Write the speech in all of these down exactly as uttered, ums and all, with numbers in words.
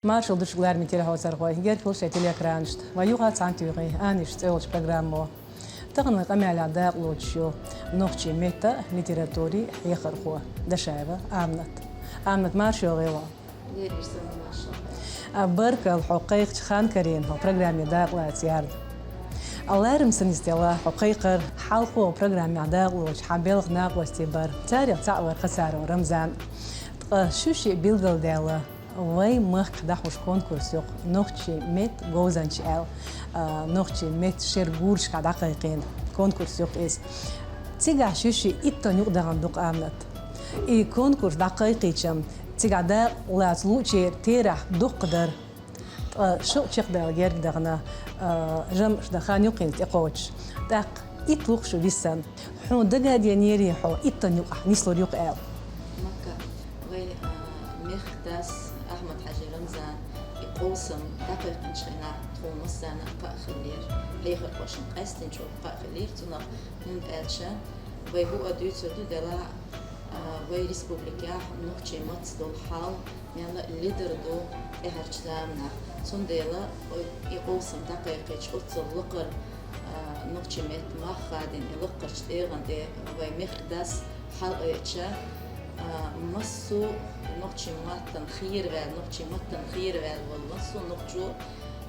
Маршал ду шуьга, лераме телехьоьцархой, герга хила шоай телеэкранашта. Вай юха цхьана туьйхи «Аьннаш» цӀи йолча программо. Таханлера къамаьлах дакъа лоацаш ю нохчий меттан а, литературин а хьехархо Дашаева Аминат. Аминат, марша йоагӀийла хьо. Лераме санна, маршал. А, баркал хьо кхайкхача хана карийна, хьо программе дакъа лаца ярна. А, лерам санна йистелла хьо кхайкхар, хьалхо программехь дакъа лоацаш хьан белхан накъостий бар. Царех цхьаъ вар Хасаров Рамзан. Ткъа шу шиъ билгалдаьлла, вай махкахь дӀахьош конкурс ю-кх «Нохчий меттан говзанча» аьлла, а, нохчий меттан шеран гурашкахь дӀакхайкхийна конкурс ю-кх иза. Цигахь шу шиъ иттанна юкъа дахана ду-кх, Аминат. И конкурс дӀакхайкхийча-м, цигахь дакъа лаца луучеран терахь дукха дара. Ткъа шо чекхдала герга дахана, а, жамӀаш дан хан юкъа хӀинца тӀекхочуш. ТӀаккха итт ву-кх шу висина. Хьуна дага а денерий хьо иттанна юкъахь нислур ю-кх аьлла? Макка, вай, а, мехкдас Ахьмад-Хьаьжин Рамзана и къовсам дӀакхайкхийначу хенахь тхуна массарна а кхаъ хиллера, хьехархошна къаьстина чӀогӀа кхаъ хиллера цунах, хӀунда аьлча вай хӀуъа дуьйцур ду делахь, а, вай республикехь нохчийн маттаца долу хьал мел а ледара ду тӀаьхьарчу заманахь. Цундела вай и къовсам дӀакхайкхийча, оццул лакхара, а, нохчийн меттан мах хадийна и лакхарчу тӀегӀан тӀе вай мехкдас хьалаайча, а, массо а нохчийн маттана хераваьлла, нохчийн маттана хераваьлла волу массо а нохчо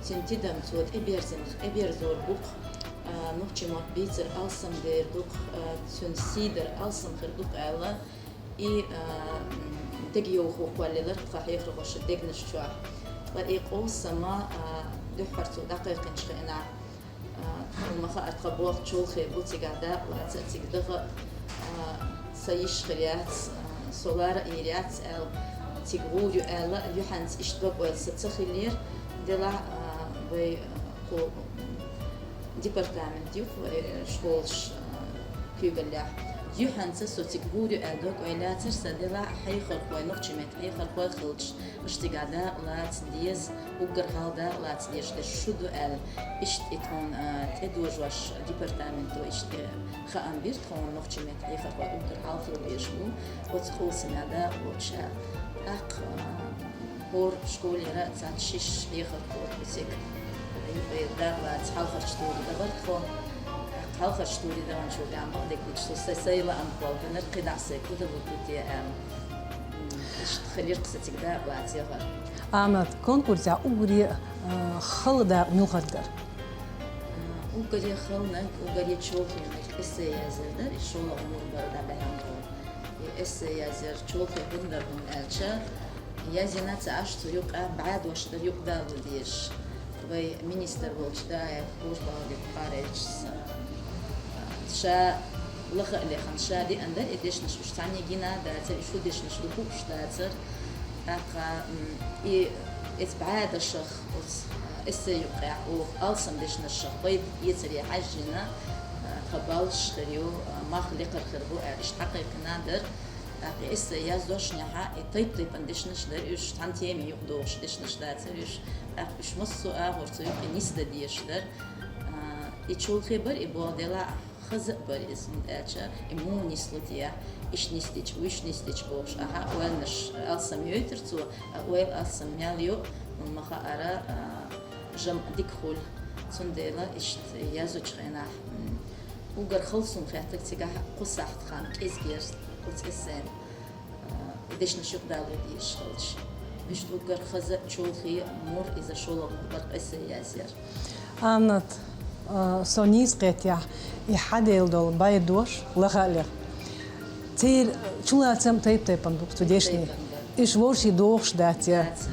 цуьнан тидам цо тӀеберзина, тӀеберзор бу-кх, а, нохчийн мотт бийцар алсам дер ду-кх, а, цуьнан сий дар алсам хир ду-кх аьлла, и, а, м, дегайовхо кхоллаелира тхан хьехархошна дегнаш чохь. Ткъа и къовсам, а, дуьххьара цо дӀакхайкхийначу хенахь, а, хьуна ма-хаъара, тхан болх чолхе бу, цигахь дакъа лаца а, цига даха а, а, сан йиш хир яц, а, со лара а йийр яц аьлла, цига гӀур ю аьлла, юьхьанца иштта дог-ойла сан ца хиллера, делахь, а, вай, а, кху департамент ю-кх вай, э, школаш, э, куьйгаллехь. Юьхьанца со цига гӀур ю аьлла дог-ойла яцара сан, делахь а хьехархой, нохчийн меттан хьехархой хилча, аша цигахь дакъа лаца деза, уггар хьалха дакъа лаца дезаш дерг шу ду аьлла, иштта и тхуна, э, тӀедожош департаменто иштта хаам бира тхуна, нохчийн меттан хьехархой уггар хьалха хила безаш бу оцу къовсамехь дакъа лоцуш аьлла. ТӀаккха, э, ХӀора школера цхьацца шишша хьехархо оциг юкъе дакъа лаца хьалхарчу туре дахара тхо. Хьалхарчу туре даханчул тӀаьхьа бакъдерг дийцича, со сайн, сайн лаам кхоллаелира, кхидӀа сайн куда ву те аьлла. М, иштта хилира-кх сан цига дакъа лаца яхар. Аминат, конкурсехь уггаре а, а, хала дакъа муьлхарг дара? А, уггаре халаниг, уггаре чолхениг эссе язъяр дара, и шолгӀа мур бара дӀабаьхьна тхо. И эссе язъяр чолхе хӀунда дара, хӀунда аьлча, язйина ца Ӏаш цу юкъахь бӀаьдош дара юкъадала дезаш. Вай министр волчу Даев Хож-БахӀалдин Кхаравичас, а, ша лаха а лехна, ша деана дара и дешнаш, уьш цхьаьннега йина а дацара, уьш хӀун дешнаш ду хууш дацара. ТӀаккха, м, и эцу бӀаьдашах, оцу эссе юкъахь оха алсам дешнашах пайда эцаре хьаьжжина, а, тхан баллаш хир ю, а, мах лекхар хир бу аьлла, иштта хьакхайкхина дара. ТӀаккха и эссе яздошшехь, и тайп-тайпана дешнаш дара уьш, цхьана теме юкъадогӀуш дешнаш дацара уьш. ТӀаккха уьш массо а агӀор цу юкъе нисдан дезаш дара. А, и чолхе бара и болх, делахь а хаза а бара иза, хӀунда аьлча и муха нисло те, иштта нисдича, вуьшта нисдича бохуш. Ахьа ойланаш алсам йойтура цо, а ойла алсам мел йо, хӀунда ма-хаъара, а, жамӀ дика хуьлу. Цундела иштта яздечу хенахь, м, уггар хала суна хеттарг цигахь кху сахьт хан кӀезигера оцу эссена, а, и дешнаш юкъадала дезаш хилча. Иштта уггар хаза, чолхе, мур иза шолгӀа мур бара-кх эссе язъяр. Аминат, а, со нийса кхетахь, и хьан делла долу бӀаьдош лаха а леха. Церан чулацам тайп-тайпана ду-кх цу дешнийн. Тайп-тайпана ду. Уьш вовшийн догӀуш дац я? Дац.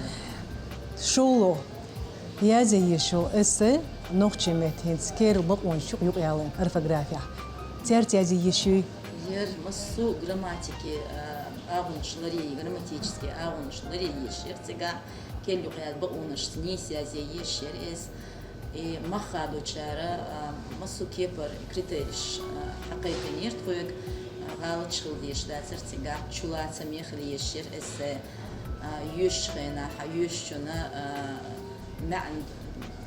ШолгӀа. Язъе езаш йолу эссе нохчийн меттан хӀинца керла бакъонаш юкъа, юкъаялийна орфографехь. Цаьрца язъе езаш юй? Яра массо а грамматики, а, агӀонаш ларъян, грамматический агӀонаш ларъян езаш яра цигахь. Керла юкъаяьлла бакъонашца нийса язъе езаш яра иза. И мах хадочара, а, массо а кепара критерийш, а, хьакхайкхийнера тхоьга, а, гӀалаташ хила дезаш дацара цигахь, чулацаме хила езаш яра эссе, а, йоьшучу хенахь, хьан йоьшучунна, а, маьӀна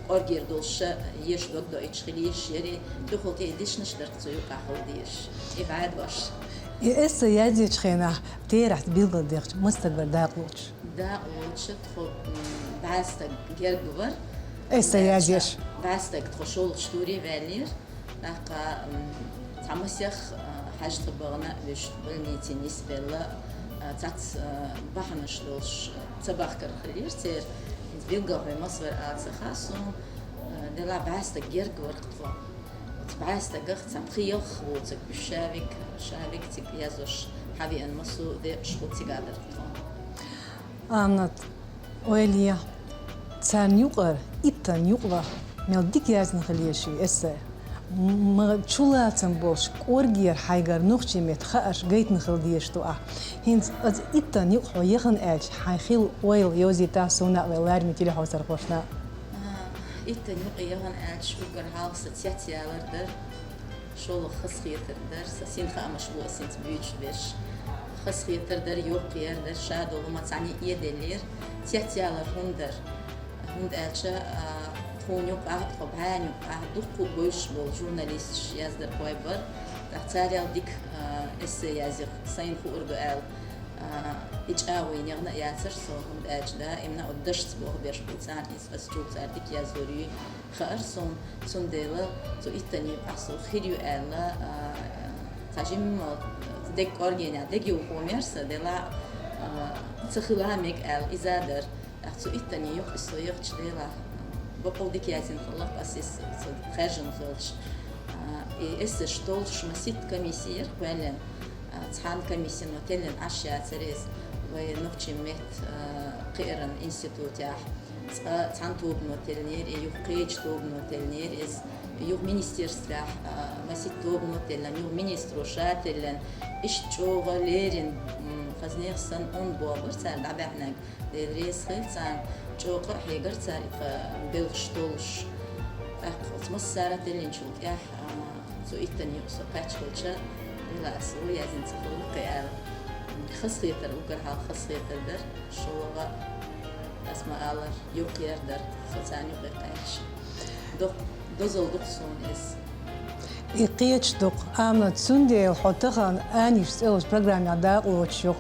кӀоргера долуш езаш дог доуьйтуш хила езаш яра, тӀехула тӀе и дешнаш дара-кх цу юкъахь хила дезаш. И бӀаьдош. И эссе язъечу хенахь терахьца билгалдехча, маса стаг вара дакъа лоцуш? Дакъа лоцуш тхо, м, бӀаь стаг герга вар. Эссе язъеш. БӀаь стаг тхо шоллагӀча туре ваьллера. ТӀаккха, м, цхьа масех, а, хьажцӀа багӀана вуьшта больнице нисбелла, а, цхьацца, а, бахьанаш долуш, а, ца бахкар хилира церан. ХӀинца билггал хьо масвар ала ца хаьа суна, а, делахь бӀаь стаг герга вар-кх тхо. Оцу бӀаь стагах цхьа пхи-ялх воцург, уьш шавиг, шавиг цига язъеш хьавеана, массо а декъашхо цигахь дара тхо. Аминат, ойла е, царна юкъара иттанна юкъа ваха мел дика яздина хила езаш ю эссе. М-, ма чулацам болуш, кӀоргера хьайгара нохчийн меттан хаарш гайтина хила дезаш ду ахь. ХӀинца оцу иттанна юкъа хьо яхана аьлча, хьайн хилла ойла йовзийтахьа суна а, вайн лараме телехьовсархошна а. А, иттанна юкъа яхана аьлча, уггар хьалха сан цецъялар дара. ШолгӀа хазахетар дара, сан синхаамаш бу ас хӀинца буьйцуш берш. Хазахетар дара, йоккха яр дара, ша долу хӀума цхьаьна а эделлера. Цецъялар хӀунда дара? ХӀунда аьлча, а, тхуна юкъахь, тхо бӀаьнна юкъахь дуккха а бевзаш болу журналисташ яздархой бара. ТӀаккха царел дика, а, эссе язйира, сайна хуур ду аьлла. А, и чӀагӀо йина яхана а яцара со, хӀунда аьлча даимна оцу дашца боху берш бу царна иза, ас чул цара дика язйор юй. Хаьара суна, цундела цу иттанна юкъахь со хир ю аьлла, а, цхьа жимма, а, дег кӀоргенехь дег юххо мера сан, делахь, а, ца хила мега аьлла, иза а дара. ТӀаккха цу иттанна юкъа со яхачу делахь, бакъал дика яздина хилла-кх ас иза, со хаьржина хилча. А, и эссеш толлуш масийтта комисси яра кхоьллина. А, цхьана комиссино теллина Ӏаш яцара иза, вай нохчийн меттан, а, кхиаран институтехь. Цкъа цхьана тобано теллинера, и юха кхечу тобано теллинера иза, юха министерствехь, а, масийтта тобано теллина, юха министро ша теллина. Иштта чӀогӀа леррина, м, хазнех санна, онда болх бара цара дӀабаьхьнарг. Дела реза хила царна, чӀогӀа а хьегара цара и тхан белхаш толлуш. ТӀаккха оцу массара а теллинчул тӀаьхьа, а, цу иттанна юкъа со кхаьчча хилча, дела ас ву яздина ца хилла кхин аьлла. Хазахетар, уггар хьалха хазахетар дара, шолгӀа, ас ма-аллара, йоккха яр дара, со царна юкъе кхаьчча. Доккха дозалла ду-кх суна иза. И кхеташ ду-кх, амма цундела хьо тахана «Аниш» цӀе йолчу программехь дакъалоцуш ю-кх,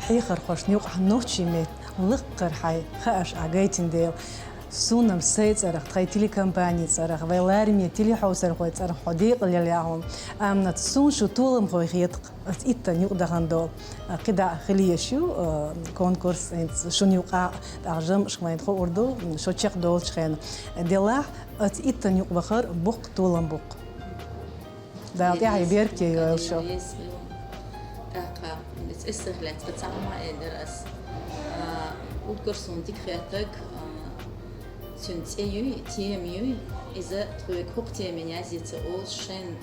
хьехархошна юкъахь нохчийн меттан лаккхара хьайн хаарш ахь гайтина дела. Суна-м сайн цӀарах, тхайн телекомпанин цӀарах, вайн лараме телехьовсархойн цӀарах хьо декъалъяла хьуна. Амма суна шу толамхой хета-кх, оцу иттанна юкъа дахана долу. А, кхидӀа хила езаш ю, а, конкурс, хӀинца шуна юкъахь, тӀаккха жамӀаш вайна хуур ду, шо чекхдолучу хенахь. Делахь, оцу иттанна юкъа вахар боккха толам бу-кх. Дала тӀаьхье беркате йойла шун. ТӀаккха, иза эссех лаьцна цхьа хӀума а элира ас. А, уггар суна дика хеттарг, а, цуьнан цӀе юй, тема юй, иза тхоьга хӀокху темина язъе ца олуш, шайн,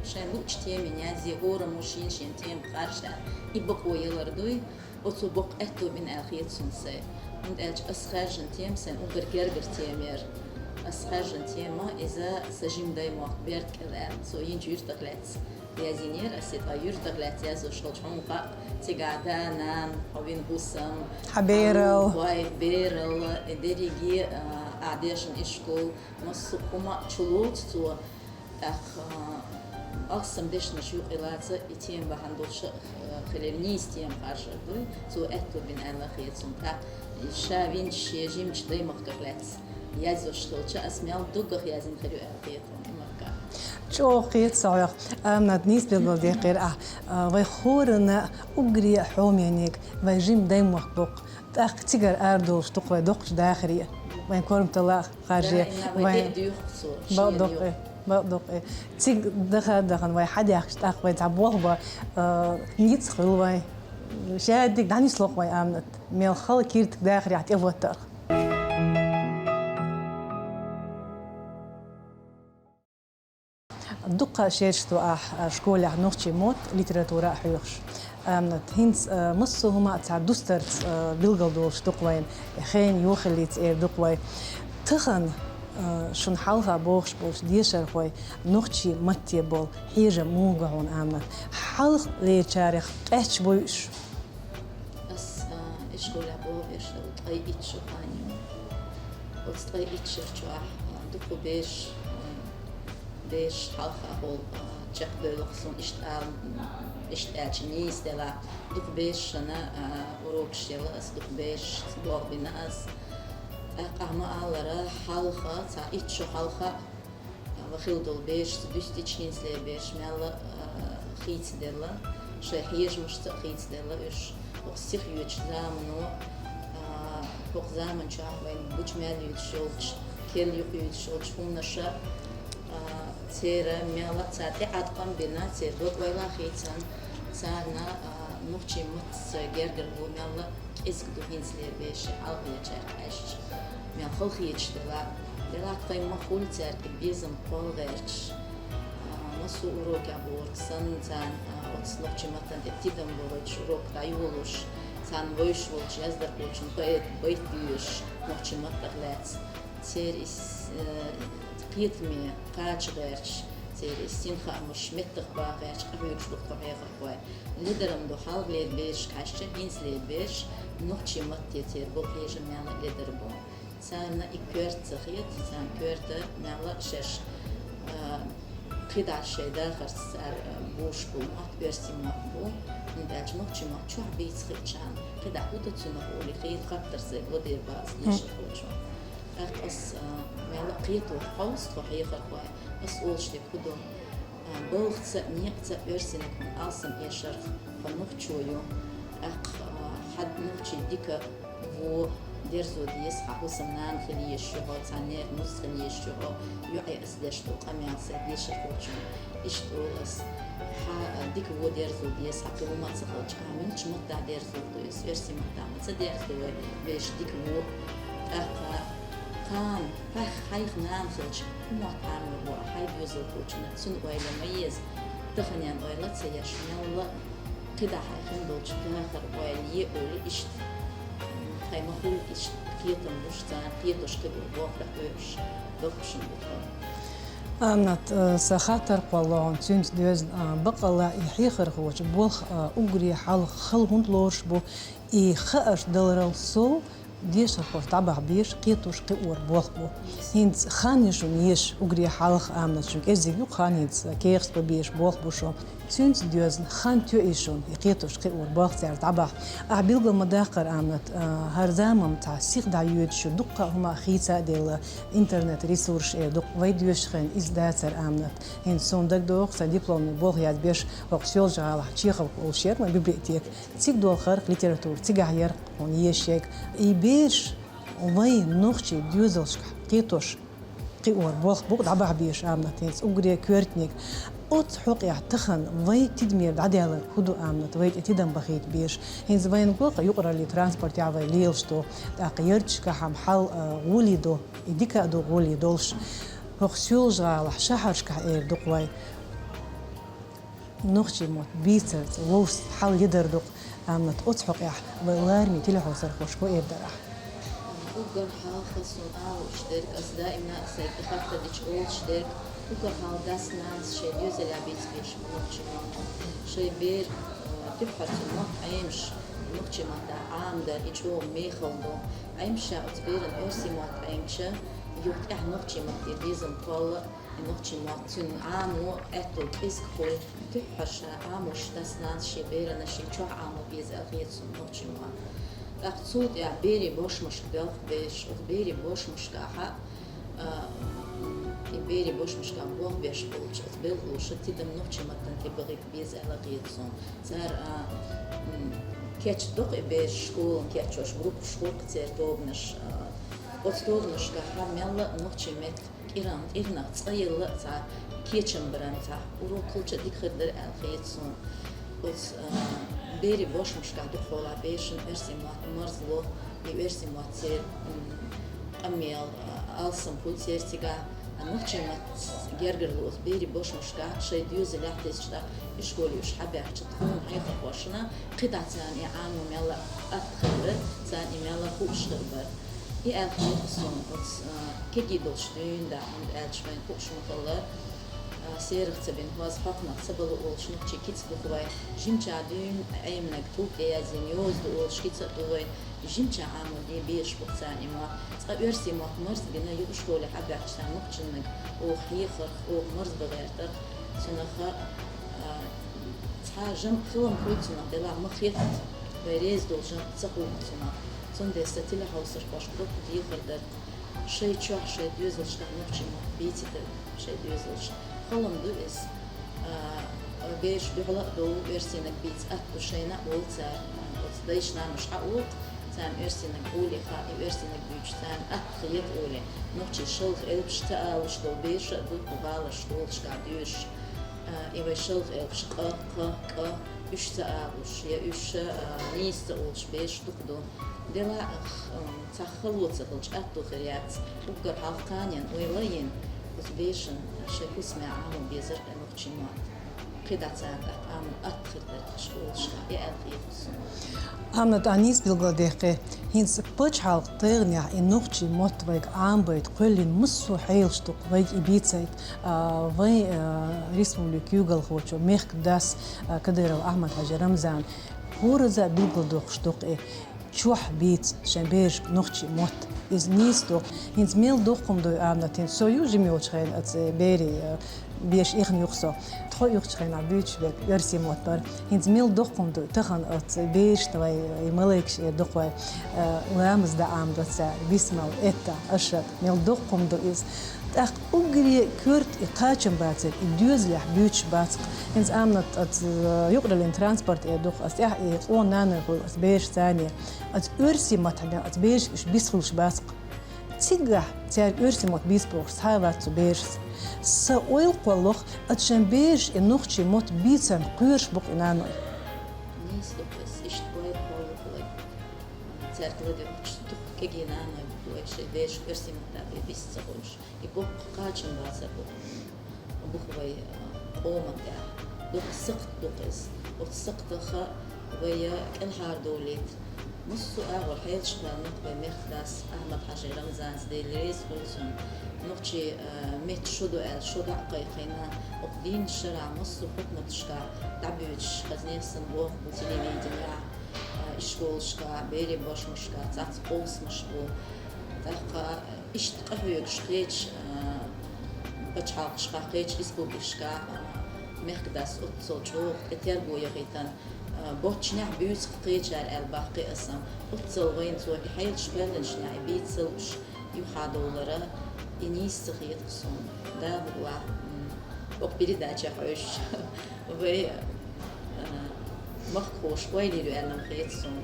шайн луучу темина язъе, хӀораммо шен-шен тема харжа, и бакъо ялар дуй. Оцо боккха аьтто бина аьлла хета суна сайн. ХӀунда аьлча ас хаьржина тема сайн уггар гергара тема яра. Ас хаьржина тема, иза сан жима даймохк Бердкъел аьлла, цо йинчу юьртах лаьцна язйинера ас и тӀе. Юьртах лаьцна язъеш хилча, хьуна хаьа, цигахь да, нана, хьо вина хӀусам, хьан бералла, хьан вай бералла, и дерриге, а, ахь дешна ишкол, массо а хӀума чулоцу цо. ТӀаккха, а, алссам дешнаш юкъе лаца, и тема бахьана долуш а, а, хилира, нийса тема харжар дуй, цо аьтто бина аьлла хета суна. ТӀаккха ша винчу шен жимачу даймахках лаьцна язъеш хилча, ас мел доггах яздина хир ю аьлла хета хьуна и махкахь. ЧӀогӀа хета со хьох, амма нийса билгалдаьккхира ахь, а, вай хӀоранна уггаре а хьомениг вайн жима даймохк бу-кх. ТӀаккха цигара арадолуш ду-кх вай доккхачу дахаре, вайн корматалла а харжа. Даимна вай вайн тӀе а дуьйху цо, бакъдоккху, шена юкъа. Бакъдоккху. Цига даха а дахана вай хьадаьхкича, тӀаккха вайн цхьа болх бан, а, ницкъ хуьлу вайн. Шадерг дӀанисло-кх вайн, амма мел хала киртиг дахарехь тӀехӀоттарх. Дуккха а шераш ду ахь, а, школехь нохчийн мотт, литература а хьоьхуш. Амма хӀинца, а, массо а хӀума а цхьа дустарца, а, билгалдолуш ду-кх вайна, хенан йохаллица эр ду-кх вай. Тахана, а, шуна хьалха богӀуш болчу дешархойн нохчийн матте болу хьежам муха го хьуна, амма хьалхалерчарех къаьсташ буй уьш? Ас, а, ишколехь богӀу берш ткъе итт шо хан ю. Оцу ткъе итт шарчохь, а, дукха берш, а, берш хьалха хьол, а, чекхдевлла-кх суна, иштта ала, иштта аьлча нийса делахь. Дукха бершна, а, урокаш елла ас, дукха бершца болх бина ас. ТӀаккха ма аллара, хьалха, цхьа итт шу хьалха, а, ва хила долу бераш, цу дуьстича хӀинцалера бераш мелла а хийцаделла, шайн хьежамашца а хийцаделла уьш. ХӀокху сиха йоьдучу замано, а, хӀокху заманчохь вайн гучу мел йоьдуш йолчу, керла юкъа йоьдуш йолчу хӀуманаша, а, церан мелла а цара тӀеӀаткъам бина, церан дог-ойла а хийцина, царна, а, нохчийн маттаца гергарло мелла а кӀезиг ду хӀинцалера бераш, хьалхалерчаьрга кхаьчча, мел халахеташ делахь, делахь тхайн ма хуьлу цаьрга и безам кхолла гӀерташ. А, массо а урокехь бохург санна, царна, а, оцу нохчийн маттана тӀе тидам бохуьйтуш, урок дӀайолуш, царна вевзаш волчу яздархочун поэта байт доьшуш, нохчийн маттах лаьцна. Церан и с-, э, кхетаме кхача гӀерташ, церан и синхаамаш меттах бан гӀерташ къахьоьгуш бу тхо хьехархой. Ледаран ду хьалхалера бераш кхаьчча, хӀинцалера бераш, нохчийн матте церан болу хьежам мелла а ледар бу. Царна и коьрта ца хета, царна коьрта мелла а шаьш, а, кхидӀа шайн дахарца цара, а, бузуш болу мотт оьрсийн мотт бу, хӀунда аьлча нохчийн мотт чохь бийца хиъчарна, кхидӀа хӀун ду цунах олий, хийла хаттар сайга ладийр бац дешархочунна. ТӀаккха ас, а, мелла а кхетош хьовса тхо хьехархой, ас олуш дерг хӀун ду? А, балхаца а, некъаца а оьрсийниг хӀун алсам эшарх хьо нохчо ю. ТӀаккха, а, хьан нохчийн дика, вон дерзо деза, хьан хӀусамнана хила езаш ю хьо, цхьаннех нус хила езаш ю хьо, юьхьӀаьржа деш долу къамел сайн дешархочунна. Иштта олу ас, хьан дика вон дерзо деза, хьан кхин хӀума ца хилча, ахьа муьлхачу маттахь дерзор ду иза, оьрсийн маттахь ма ца дерзадо вай бераш дика вон. ТӀаккха кхана, хьайх, хьайх нана хилча, хӀун мотт Ӏамор бу ахьа хьайн доьзалхочунна, цуьнан ойла ма еза, таханен ойла а ца еш, мелла а кхидӀа хьайн хин долчу дахаран ойла е олий иштта. Тхайн ма хуьлу иштта кхетам луш царна, кхетош кхидӀа болх дӀахьоьхуш, доккхушна бу тхо. Аминат, э, сан хаттар кхоллало хьуна цуьнца доьзна, а, баккъалла и хьехархочун болх, а, уггаре хьалха хала хӀунда лоруш бу, и хаарш даларал сов, дешархоша дӀабахьа безаш, кхетош, кхиор болх бу. ХӀинца хан ю шуна езаш, уггаре хьалха, Аминат, шуна кӀезиг ю хан, хӀинца кехат бан безаш болх бу шуна. Цуьнца доьзна хан тоьий шуна и кхетош, кхиор болх цаьрца дӀабахьа? Ахь билгал ма-даккхара, Аминат, а, хӀара заман цхьа сиха дӀайоьдуш ю, дуккха а хӀума хийца а делла, интернет-ресурсаш эр ду-кх, вай доьшучу хенахь иза дацара, Аминат. ХӀинца суна дагадогӀу, сан дипломный болх язбеш, хӀокху Соьлжа-ГӀалахь Чеховка олуш яра вайн библиотека. Цига долу харц литература, цигахь яра хьуна езаш ерг. И бераш вайн нохчийн доьзалшкахь кхетош, кхиор болх бу-кх дӀабахьа безаш, Аминат, хӀинца уггаре коьртаниг. Оцу хьокъехь тахана вайн тидамера дӀадаьлларг хӀун ду, Аминат, вай тӀе тидам бахийта безаш? ХӀинца вайна го-кх юкъараллин транспортехь вай лелаш ду, тӀаккха ярташкахь-м хьал, а, гӀоле ду, и дика а ду гӀоле долуш. ХӀокху Соьлжа-ГӀалахь шахьаршкахь эр ду-кх вай. Нохчийн мотт бийцарца вовшашца хьал ледар ду-кх, Аминат, оцу хьокъехь вай лараме телехьовсархошка хӀун эр дара ахь? Уггар хьалха суна ала лууш дерг, ас даимна а сайга и хаттар дича олуш дерг, уггар хьалха дас-нанас шайн доьзалехь бийца безаш бу нохчийн мотт. Шайн бер, а, дуьххьара цуьнан мотт Ӏемаш, нохчийн маттахь Ӏамадар, и чӀогӀа мехала ду. Ӏемаш ша оцу берана оьрсийн мотт Ӏемча, юха тӀаьхьа нохчийн матте безам кхолла, и нохчийн мотт цуьнан Ӏамо аьтто кӀезиг хуьлу. Дуьххьара ша Ӏамош дас-нанас шен берана шен чохь Ӏамо беза аьлла хета суна нохчийн мотт. ТӀаккха цул тӀаьхьа берийн бошмашка доьлху бераш, оцу берийн бошмашкахь, а, и берийн бошмашкахь болх беш болчу оцу белхалоша тидам нохчийн маттана тӀе бахийта беза аьлла хета суна. Цара, а, м, кечдо-кх и бераш школана кечъеш, группаш хуьлу-кх церан тобанаш, а, оцу тобанашкахь мелла а нохчийн меттан кӀиран, кӀирнах цкъа елла а цхьа кечам баран цхьа урок хилча а дика хир дара аьлла хета суна. Оцу, а, берийн бошмашкахь дукхахьолахь берашна оьрсийн мотт марзло, и оьрсийн мотт церан, м, къамел, а, алсам хуьлу церан цигахь, а, нохчийн маттаца гергарло оцу берийн бошмашкахь шайн доьзалехь дезачу тӀаккха ишколе уьш хьабаьхча, тхуна хьехархошна кхидӀа царна и Ӏамо мелла а атта хир бара, царна и мелла а хууш хир бара. И аьлла хета суна оцу, а, кегий долуш дуьйна дӀа, хӀунда аьлча вайна хууш ма-хиллара, а, серах ца бина хӀоз хьокхунах ца бала олуш нохчийн кица ду-кх вай. Жимачохь дуьйна Ӏеминарг тулг тӀе язйина йоза ду олуш кица а ду вай. Жимачохь Ӏамо де безаш бу-кх царна и мотт. Цкъа оьрсийн мотт марзбина, юха ишколе хьабаьхча царна нохчаннаг оха хьехарх, оха марзбан гӀертарх, цунах, а, цхьа жамӀ хилам хуьлу цунах, делахь ма хетта. Вай реза долча жамӀ ца ховш цунах. Цундела са телехьовсархошка дукха дехар дар. Шоай чохь, шоай доьзалшкахь нохчийн мотт бийцийта шоай доьзалш. Халон ду иза. А, бераш дуьхьал а довла, оьрсийнаг бийца атта ду шайна а, олу цара. Оцу дайша-наношка хьаоьху, царна оьрсийнаг гӀоле хаьа, и оьрсийнаг буьйцуш царна атта хета олий. Нохчийн шалха элпаш ца алуш долу бераш а ду кху гӀалин школашкахь доьшуш. А, и вай шалха элпаш къа, кха, кӀа, уьш ца алуш, я уьш, а, нийса ца олуш бераш дукха ду. Делахь а, м, цхьа хало ца хилча, атто хир яц. Уггар хьалха кханенна ойла а йина, оцу берашна шайн хӀусаме Ӏамо безар кхин нохчийн мотт. КхидӀа царна тӀаккха Ӏамо атта хир дара школашкахь, и аьлла хета суна. Амма тӀаккха нийса билгалдаьккхи, хӀинца пачхьалкхан тӀегӀанехь и нохчийн мотт вайга Ӏамабайта кхоьллина массо а хьелаш ду-кх вайга и бийцайта. А, вайн, а, республикан куьйгалхочо, мехкан дас, а, Кадыров Ахьмад-Хьаьжин Рамзана хӀоразза а билгалдоккхуш ду-кх и. Чохь бийца шайн берашка нохчийн мотт. Иза нийса ду-кх. ХӀинца мел дукха хӀума ду, Аминат, хӀинца со ю жима йолчу хенахь оцу берийн, а, беша ихна ю-кх со. Тхо юхучу хенахь буьйцуш берг оьрсийн мотт бара. ХӀинца мел дукха хӀума ду, тахана оцу берашна вай, и малайкаш эр ду-кх вай, а, ламаз дан Ӏамадо цара, бисмал, этта, ашхад, мел дукха хӀума ду иза. ТӀаккха уггаре коьрта и кхачам бацар, и доьзалехь буьйцуш бац-кх. ХӀинца Аминат оцу, а, юкъараллин транспорт эр ду-кх, ас тӀехь и къона нанойх хуьлу, ас бераш царна. Оцу оьрсийн маттахь бен оцу берашка уьш бицхуьлуш бац-кх. Цигахь цаьрга оьрсийн мотт бийца бохуш цхьа а вац цу берашца. Сан ойла кхоллало-кх, оцу шайн бераша и нохчийн мотт бийцарна кхоьруш бу-кх и наной. Нийса ду-кх иза, иштта ойла кхоллало-кх вай. Цаьрга ладоьгӀучу дукха кегий наной бу-кх вай, шайн берашка оьрсийн маттахь бен бийца ца хуьлуш. И боккха кхачам бацар бу-кх, бу-кх вай, а, къоман тӀехь. Дукха сакхт ду-кх иза. Оцу сакхтах вай кӀелхьардовлийта. Массо а агӀор хьелаш кхоьллина-кх вай мехкан дас Ахьмад-Хьаьжин Рамзанца, Дела реза хуьлда цунна. Нохчийн, а, меттан шо ду аьлла, шо дӀа а кхайкхийна, оцу дийнна шарахь массо а хӀукматашкахь дӀабоьдуш, хаза нехан санна воккха бу телевиденехь, а, ишколашкахь, берийн бошмашкахь цхьацца къовсамаш бу. ТӀаккха иштта къахьоьгуш кхечу, а, пачхьалкхашкахь, кхечу республикашкахь, а, мехкан дас оццул чӀогӀа тӀе терго яхийтина, а, боцчунехь буьйцу-кх кхечара аьлла баккхий аса. Оццул вайна цо и хьелаш кхоьллинчунехь и бийца ца лууш юххьедовлар, и нийса ца хета-кх суна. Дала мукъ лахь, м, оха передача хьоьжуш. Вай, а, махкахоша ойла йийр ю аьлла хета суна.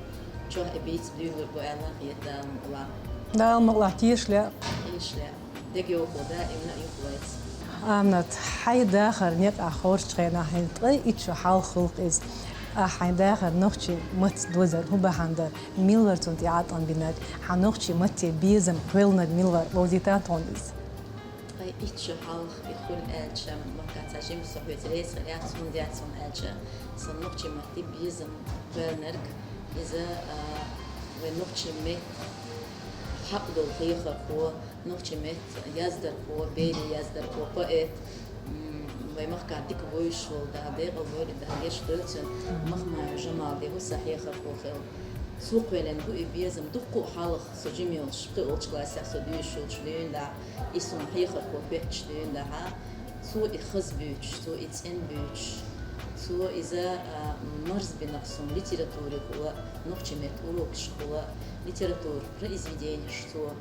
Чохь и бийца дуьйлур бу аьлла хета, Дала мукъ лахь. Дала мукъ лахь, теша лаьа. Теша лаьа. Дегайовхо даимна а ю-кх вайца. Аминат, хьайн дахар некъахь хоржучу хенахь хьуна ткъе итт шо хьалха хуьлу-кх иза. Ахь хьайн дахар нохчийн маттаца дозар хӀун бахьана дара? Мила вара цунна тӀе Ӏаткъам бинарг? Хьан нохчийн матте безам кхоьллинарг мила вара? Вовзийтахьа тхуна иза. Ткъе итт шо хьалха и хуьлу аьлча, махкахь цхьа жима со хьоьца реза хир яц, хӀунда яц хьуна аьлча, сан нохчийн матте безам кхоьллинарг иза, а, вай нохчийн меттан хьакъ долу хьехархо, нохчийн меттан яздархо, берийн яздархо, поэт, м, вай махкахь дика вевзаш волу, Дала декъал войла, Дала гечдойла цуьнан, Махмаев Жамалди ву сан хьехархо хилла. Цо кхоьллина бу и безам дуккха а хьалха, со жима йолуш, пхоьалгӀачу классехь со доьшуш йолчу дуьйна дӀа, и суна хьехархо хӀоьттича дуьйна дӀа, цо и хаза буьйцуш, цо и цӀена буьйцуш, цо иза, а, марзбина-кх суна литературехула, нохчийн меттан урокашкахула, литературан произведенеш цо,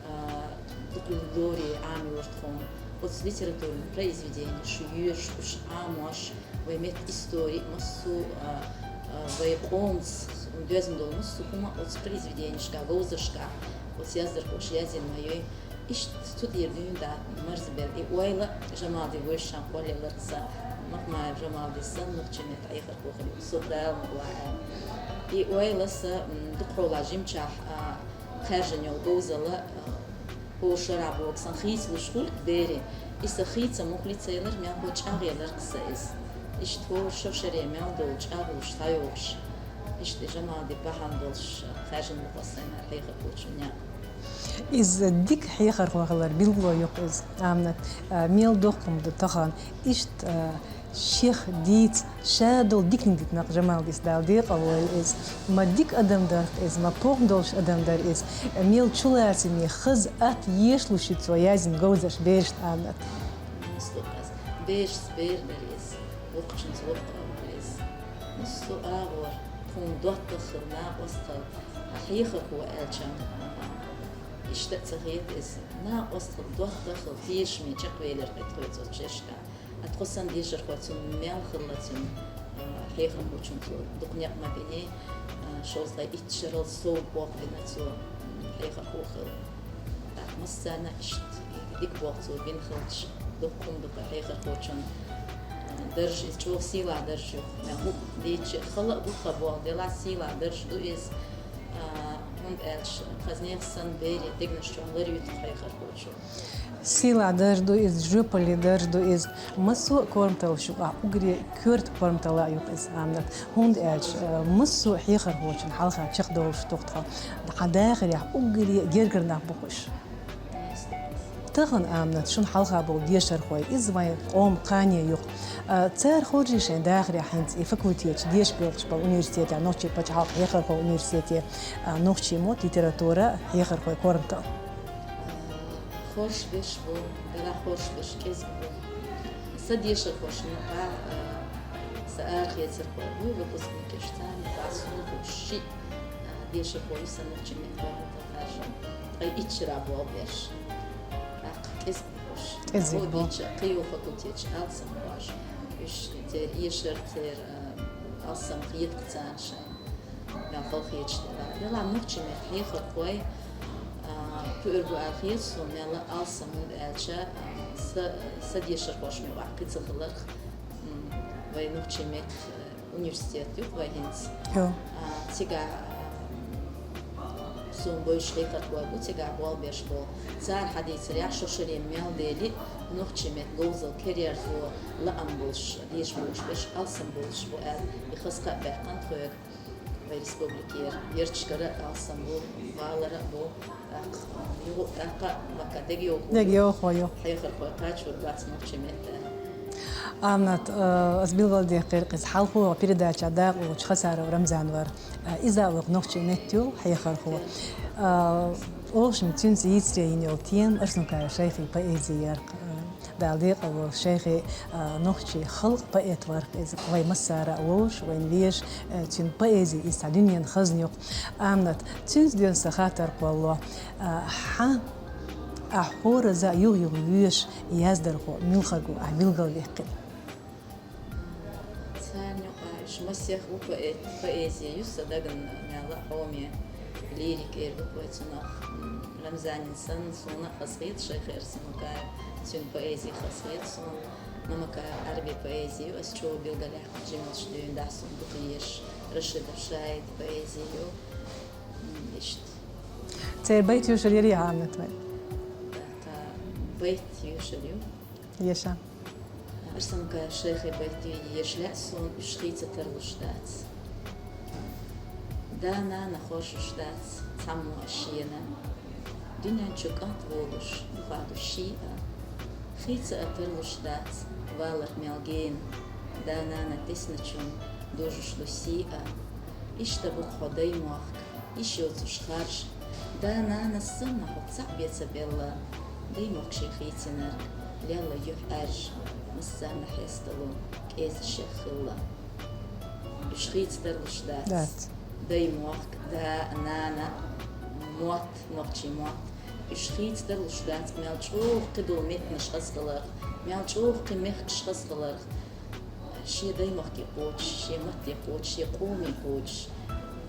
а, дукха лорий Ӏамор тхуна. Оцу литературан произведенеш йоьшуш, уьш Ӏамош, вай меттан истори а, массо а, а, вай къомаца доьзна долу массо а хӀума оцу произведенешкахь, говзаршкахь, оцу яздархоша язйина ма ю. Иштта цу тӀера дуьйна дӀа марзбелла и ойла Жамалди вуьйшинчу хенахь кхоллаелларг сан, Махмаев Жамалди санна нохчийн меттан хьехархо хилла со, Дала мукъ лахь аьлла. И ойла сан, м, дукха хьолахь жимчохь, а, хаьржина йолу говзалла, а, хӀора шарахь боху сан хийцалуш хуьлу-кх берийн. И сан хийцам муха лицаелларг, мелхо чӀагӀъелларг сан иза. Иштта хӀора шо шаре мел долу чӀагӀлуш схьайогӀуш. Иштта Жамалди бахьана долуш хаьржина бу-кх сан хьехархочун некъ. Иза дика хьехархо хилар билгало ю-кх иза, Аминат, а, мел дукха хӀума ду тахана. Иштта, а, шех дийца, ша долу диканиг дитина-кх Жамалдис, Дала декъал войла иза. Ма дика адам дара-кх иза, ма похӀма долуш адам дара иза. Мел чулацаме, хаза атта ешалуш ю цо язйина говзарш берашна, Аминат. Массо а ас берашца бер дара иза, воккхачуьнца воккха а вара иза. Массо а агӀор Хьуна доттагӀа хила, накъост хила, хьехархо аьлча, а, иштта а ца хета иза. Накъост хила, доттагӀа хила, тешаме чакхвелира хӀаьта тхоьца оцу шерашка. А тхо санна дешархо цунна мел хилла цунна, а, хьехархочунна цо дукха некъ ма бина, а, шовзткъе итт шерал сов боккха бина цо, м, хьехархо хила. ТӀаккха массарна иштта дика болх цо бина хилча, дукха хӀума ду-кх хьехархочун дарж, иза чӀогӀа сийлахь дарж ю-кх. Мел хӀума дийцча, хала а гу-кх болх, делахь сийлахь дарж ду иза, а, хӀунда аьлча, хазнех санна берийн дегнаш чу ларвитар хьехархочо. Сийлахь дарж ду иза, жоьпалле дарж ду иза. Массо а корматаллаш юкъахь уггаре коьрта корматалла ю-кх иза, Аминат. ХӀунда аьлча, э, массо а хьехархочун хьалха чекхдовлуш ду-кх тхо. Хьан дахарехь уггаре гергара нах бу-кх уьш. Тахана, Аминат, шуна хьалха болу дешархой, иза вайн къоман кхане ю-кх. А, цара хоржий шайн дахарехь хӀинца и факультеташ, деша боьлхуш болу университетехь, Нохчийн пачхьалкхан хьехархойн университете, а, нохчийн мотт, литература, хьехархойн корматалла? Хоржуш берш бу, делахь хоржуш берш кӀезиг бу. Сан дешархошна юкъахь, а, сан арахецархой бу, выпускникаш, царна юкъахь суна бу шиъ, а, дешархо ю сан нохчийн меттан корматалла харжа. Ткъе итт шера болх беш. ТӀаккха кӀезиг бу уьш. КӀезиг бу. Кхин юха факультеташ алсам бу уьш. Уьш церан эшар, церан, а, алсам хета-кх царна шайн. Мел халахеташ делахь. Делахь нохчийн меттан хьехархой, а, пуьар бу аьлла хета суна, мел алсам, хӀунда аьлча, а, сан, сан дешархошна юкъахь кхин ца хиларх, м, вайн нохчийн меттан, а, университет ю-кх вайн хӀинца. Ю. А, цигахь, а, суна бевзаш хьехархой бу, цигахь болх беш болу. Цара хьадийцарехь, шо шаре мел дели, нохчийн меттан говзалла караярхо лаам болуш, деша бохуш берш алсам болуш бу аьлла, и хаза кхаъ баьккхина тхоьга. Вайн республикера ярташкара алсам бу, валар а бу, тӀаккха юха, тӀаккха а мака дегайовхо ю. Дегайовхо ю. Хьехархой кхачор бац нохчийн меттан. Аминат, э, ас билгалдаккхира-кх иза, хьалхо передачехь дакъа лоцуш Хасаров Рамзан вара. Э, иза а вай-кх нохчийн меттан йолу хьехархо. Э, охшам цуьнца йийцаре йина йолу тема Арсанукаев Шайхин поэзи яра-кх. Э, Дала декъал волчу Шайхи, а, нохчийн халкъан поэт вара-кх иза. Вай массара а вовзаш, вайна везаш, а, цуьнан поэзи иза цхьа дуьненан хазна ю-кх. Аминат, цуьнца доьзна сан хаттар кхоллало. А, хьан, ахь хӀоразза а юха-юха везаш яздархо муьлхарг ву, ахь билгалваьккхина? Царна юкъахь уьш масех ву поэт, поэзи ю сан дагна мел а хьоме, лирика эр ду-кх вай цунах. М, Рамзанин санна, суна а хазахета Шайх Арсанукаев, цуьнан поэзи хазахета суна. Мамакаев Ӏарбин поэзи ю ас чӀогӀа билгалъяьккхина, жималш дуьйна дахь суна дукха езаш, Рашидов Шаидан поэзи ю. М, иштта. Церан байт йоьшур яра, Аминат, вай? ТӀаккха байт йоьшур ю. Еша. Арсанукаев Шайхин байт ю, еша лаьа суна, уьш хийца тарлуш дац. Да-нана хоржуш дац цхьаммо а шена. Дуьнен чу кӀант волуш, юха ду ший а. Хийца а тарлуш дац валар мел гена. Да-нана тесначун дожуш ду сий а. Иштта бу-кх хьо даймохк, йиш йоцуш харжа. Да-нанас санна хьо цхьаъ бен ца белла. Даймохк шен хийцинарг лелла юьхь Ӏаьржа, массарна хьестало кӀеззиг шех хилла. Уьш хийца тарлуш дац. Дац. Даймохк, да, нана, мотт, нохчийн мотт. Уьш хийца тарлуш дац, мел чӀогӀа кхидолу меттанаш хазахиларх, мел чӀогӀа кхин мехкаш хазахиларх. Шен даймахке кхочуш, шен матте кхочуш, шен къоме кхочуш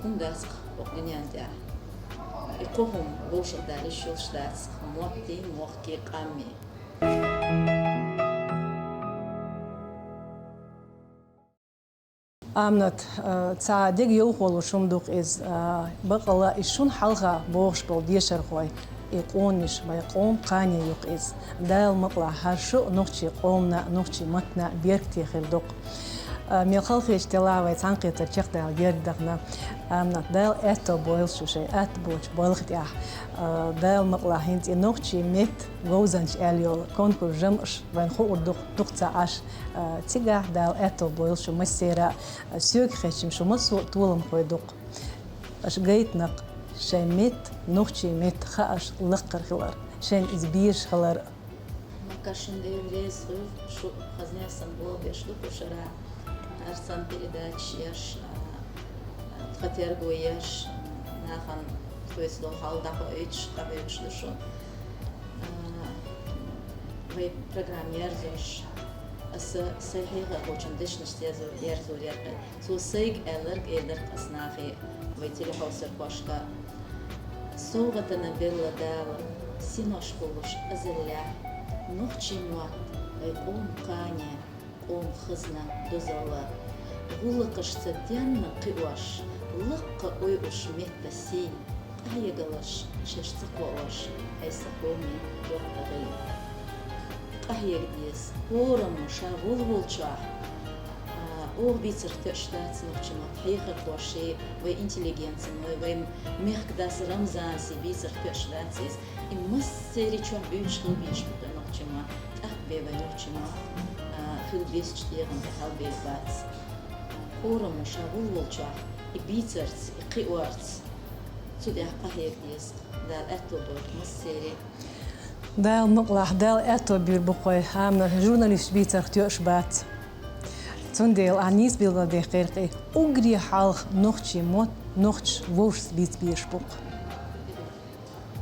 хӀума дац-кх хӀокху дуьнен тӀехь. И кхо хӀума вовшах далийта йиш йолуш дац-кх мотти, мохки, къамми. Аминат, а, цхьа дегайовхо луш хӀума ду-кх иза, а, бакъалла и шуна хьалха бохуш болу дешархой, и къонаш вайн къоман кхане ю-кх иза. Дала мукъалахь хӀара шу а нохчийн къомана, нохчийн маттана беркате хир ду-кх. А, мел халахеташ делахь а вай цхьаьнакхетар чекхдала герга дахана. Аминат, Дала аьтто бойла шу шайн атта боцчу балха тӀехь. А, Дала мукъалахь хӀинца и нохчийн меттан говзанчаш аьлла йолу конкурс жамӀаш вайна хуур ду-кх, дукха ца Ӏаш. А, цигахь Дала аьтто бойла шу массеран а, соьга хезча-м шу массо а толамхой ду-кх. Аша гайтина-кх шайн меттан, нохчийн меттан хаарш лакхара хилар, шайна иза безаш хилар. Макка, шуна Дела реза хуьлда, шу хаза нессан болх беш ду кху шарахь, хӀара санна передачаш еш, а, а, Тха терго еш, нахана тхоьца долу хьал дӀакхоуьйтуш, къахьоьгуш ду шу. А, вай программа ерзош, аса сайн хьехархочун дешнашца ерзор, ерзор яра кхин. Цо сайга аьлларг, элирг аса нахе, вай телехьовсархошка. СовгӀатана белла Дала, синош болуш азаллехь, нохчийн мотт, вай къоман кхане, къоман хазна, дозалла. ГӀуллакхашца денна кхиош, лакха ойуш метта сий, къахьегалаш шаьш ца кхоош, хьай сан къоме доккха гӀий. Къахьега деза, хӀораммо ша волволчохь, а, оха бийцарх тоьаш дац нохчийн мотт, хьехархоший, вай интеллигенциной, вай мехкдас Рамзанасий бийцарх тоьаш дац иза. И массеран чохь буьйцуш хила безаш бу тхан нохчийн мотт, тӀаккха бен вай нохчийн мотт, а, хила безачу дегӀан тӀе хьалабер бац. ХӀораммо ша волволчохь, и бийцарца, и кхиорца, цу тӀехь къахьега деза, Дала аьтто бойла массеран. Дала мукъалахь, Дала аьтто буьйлабо кхойн, амма журналисташ бийцарх тоьаш бац. Цундела ахь нийса билгалдаьккхира кхин, уггаре хьалха нохчийн мотт нохчаша вовшашца бийца безаш бу-кх.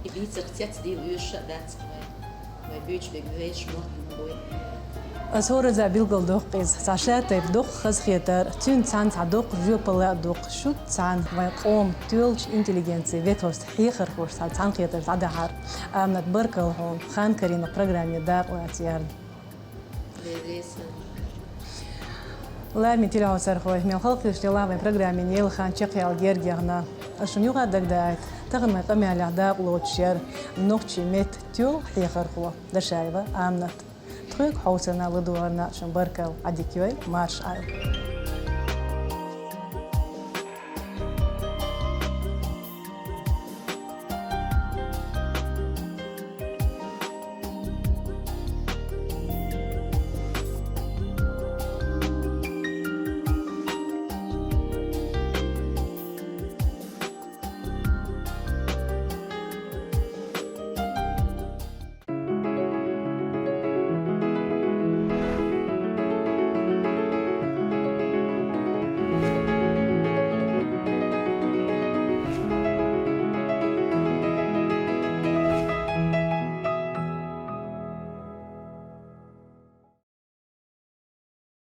И бийцарх цецдийла оьшуш а дац вай. Вай буьйцуш берг вешан мотт ма буй. Аса хӀоразза билгалдоккху иза, цхьа шатайпа доккха хазахетар, цуьнца цхьаьна цхьа доккха жоьпалла а доккху, шуьца цхьаьна вайн къоман тоьллачу интеллигенцин ветошца, хьехархошца цхьаьна хетар дӀадахьар. Аминат, баркалла хьуна, хан карийна программе дакъалаца ярна. Лераме телехьовсархой, мел хала хезаш делахь а вайн программин яла хан чекхъяла герга яхна. Ас шуна юха а дагадаийта, тахана вайн къамелехь дакъа лоцуш яра нохчийн меттан тоьлла хьехархо Дашаева Аминат. Тхоьга хьовсарна, ладогӀарна шуна баркалла, Ӏадика йойла, марша Ӏойла.